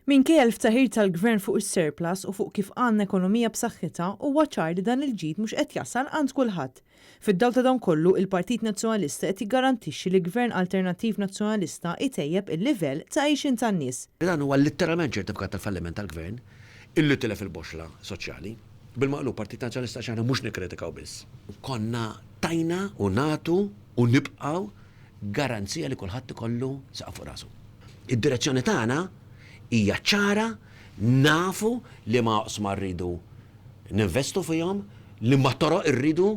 Minkejja l-ftaħir tal-Gvern fuq is-surplus u fuq kif għandna ekonomija b'saħħitha, huwa ċar li dan il-ġid mhux qed jasal għand kulħadd. Fid-dawl ta' dan kollu, il-Partit Nazzjonalista qed jiggarantixxi li Gvern alternattiv Nazzjonalista jtejjeb il-livell ta' għixien tan-nies. Dan huwa litteralment ċertifikat tal-falliment tal-Gvern illi tilef il-boxxla soċjali. Bil-maqlub, Partit Nazzjonalista għax aħna mhux nikkritikaw biss. Konna tajna u nagħtu u nibqgħu garanzija li kulħadd ikollu saqaf fuq rasu. Id-direzzjoni tagħna hija ċara, nafu liema oqsma rridu ninvestu fihom, liema toroq irridu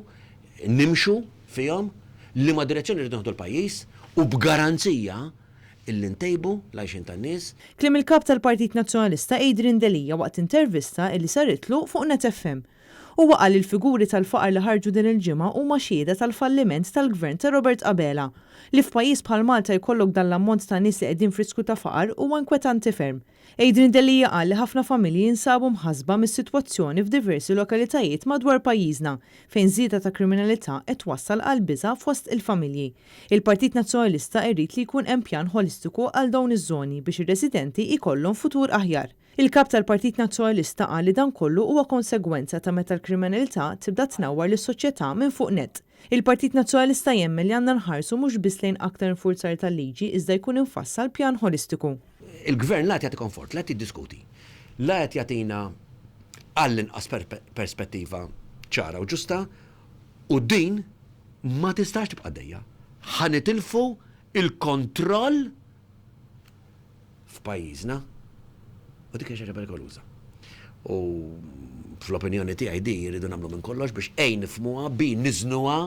nimxu fihom, liema direzzjoni rridu nieħdu l-pajjiż u b'garanzija illi ntejbu l-għajxien tan-nies. Kliem il-Kap tal-Partit Nazzjonalista Adrian Delia waqt intervista illi saritlu fuq Net FM. Huwa qal li l-figuri tal-faqar li ħarġu din il-ġimgħa huma xhieda tal-falliment tal-Gvern ta' Robert Abela. Li f'pajjiż bħal Malta jkollok dan l-ammont ta' nies li qegħdin f'riskju ta' faqar huwa inkwetanti ferm. Adrian Delia qal li ħafna familji jinsabu mħassba mis-sitwazzjoni f'diversi lokalitajiet madwar pajjiżna fejn żieda ta' kriminalità qed twassal għal biża' fost il-familji. Il-Partit Nazzjonalista irid li jkun hemm pjan ħolistiku għal dawn iż-żoni biex ir-residenti jkollhom futur aħjar. Il-Kap tal-Partit Nazzjonalista qal li dan kollu huwa konsegwenza ta' meta l-kriminalità tibda tnawwar lis-soċjetà minn fuq nett. Il-Partit Nazzjonalista jemmen li għandna nħarsu mhux biss lejn aktar infurzar tal-liġi iżda jkun imfassal pjan ħolistiku. Il-Gvern la qed jagħti konfort, la qed jiddiskuti, la qed jagħtina għall-inqas perspettiva ċara u ġusta u din ma tistax tibqa' għaddejja. Ħa nitilfu l-kontroll f'pajjiżna u dik hija xi ħaġa perikoluża. U fl-opinjoni tiegħi din irridu nagħmlu minn kollox biex A nifhmuha, B niżnuha,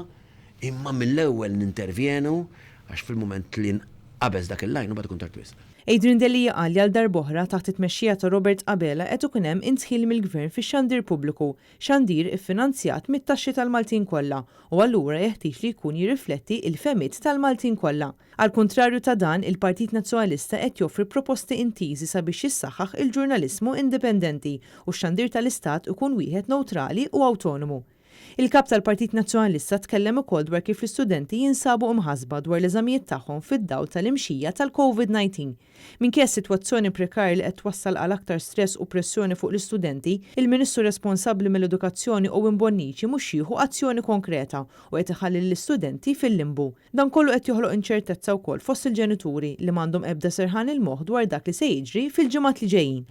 imma mill-ewwel nintervjenu għax fil-mument li nqabeż dak il-line imbagħad ikun tard wisq. Adrian Delia qal li għal darb'oħra taħt it-tmexxija ta' Robert Abela qed ikun hemm indħil mill-Gvern fix-xandir pubbliku, xandir iffinanzjat mit-taxxi tal-Maltin kollha u allura jeħtieġ li jkun jirrifletti l-fehmiet tal-Maltin kollha. Għall-kuntrarju ta' dan, il-Partit Nazzjonalista qed joffri proposti intiżi sabiex jissaħħaħ il-ġurnaliżmu indipendenti u x-xandir tal-Istat ikun wieħed newtrali u awtonomu. Il-Kap tal-Partit Nazzjonalista tkellem ukoll dwar kif l-istudenti jinsabu imħassba dwar l-eżamijiet tagħhom fid-dawl tal-imxija tal-Covid 19. Minkejja s-sitwazzjoni prekarja li qed twassal għal aktar stress u pressjoni fuq l-istudenti, il-Ministru responsabbli mill-Edukazzjoni Owen Bonnici mhux jieħu azzjoni konkreta u qed iħalli lill-istudenti fil-limbu. Dan kollu qed joħloq inċertezza wkoll fost il-ġenituri li m'għandhom ebda serħan il-moħħ dwar dak li se jiġri fil-ġimgħat li ġejjin.